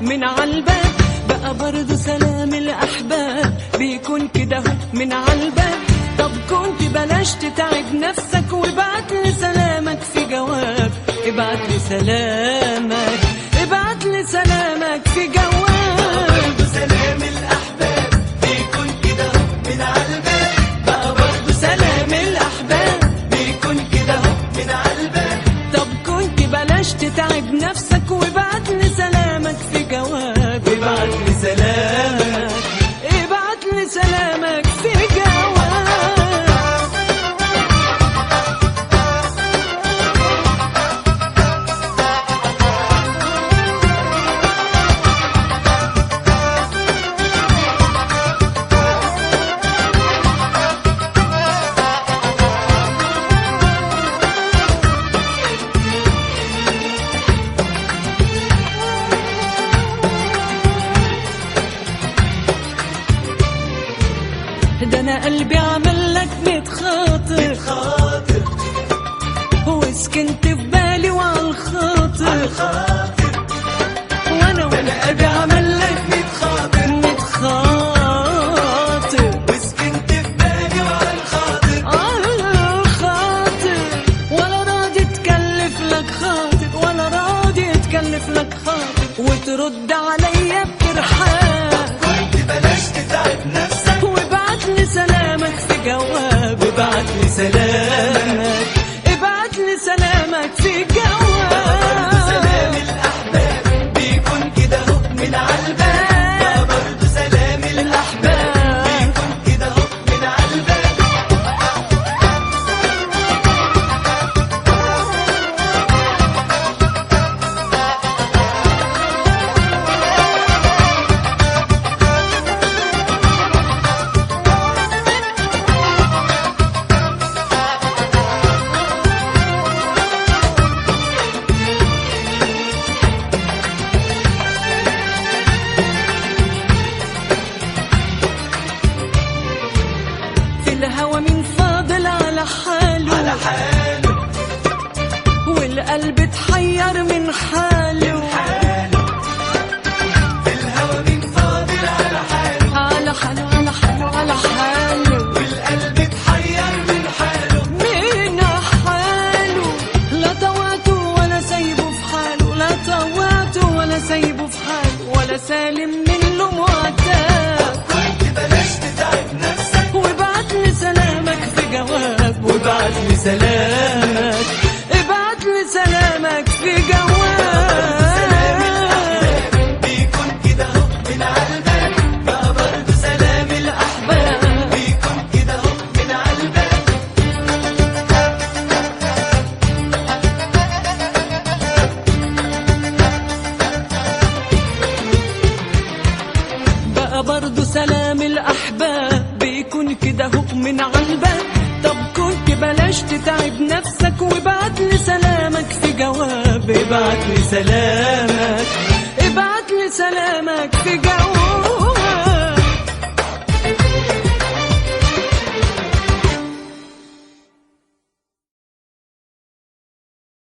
من عالباب. بقى برضه سلام الأحباب بيكون كده من عالباب. طب كنت بلاش تتعب نفسك وابعت لي سلامك في جواب، ابعت لي سلامك، ابعت لي سلامك في جواب. بقى برضه سلام الأحباب بيكون كده من عالباب. بقى برضه سلام الأحباب بيكون كده من عالباب. طب كنت بلاش تتعب نفسك وابعت لي سلامك في جواب، ابعت لي سلامك، ابعت لي سلامك في جواب. ده انا قلبي عمل لك متخاطر، خاطر وسكنت في بالي وعالخاطر، عالخاطر. وانا ده انا قلبي عمل لك متخاطر، متخاطر، وسكنت في بالي وعالخاطر، عالخاطر. ولا راضي تكلف لك خاطر، ولا راضي تكلف لك خاطر، وترد عليا بترحاب. كنت بلاش تتعب نفسك وابعت لي سلامك في جواب، وابعت لي سلامك، ابعت لي سلامك في جواب. بقى برضه سلام الأحباب بيكون كده هو من عالباب. بقى برضه سلام الأحباب بيكون كده هو من عالباب. في الهوى مين فاضل على حاله، على حاله، والقلب اتحير من حاله، حاله. في الهوى مين فاضل على حاله، على حاله، على حاله، على حاله، والقلب اتحير من حاله، من حاله. لا طوعته ولا سايبه في حاله، لا طوعته ولا سايبه في حاله، ولا سالم من له معتاب. كنت بلاش تتعب نفسك وابعت لي سلامك في جواب، وابعت لي سلامك، ابعت لي سلامك في سلام جواب. الأحباب بيكون كده هو من عالباب. بقى برضه سلام الأحباب بيكون كده هو من عالباب. بقى برضه سلام الأحباب بيكون كده هو من عالباب. طب كنت بلاش تتعب نفسك وابعت لي سلامك في جواب، ابعت لي سلامك، ابعت لي سلامك في جواب.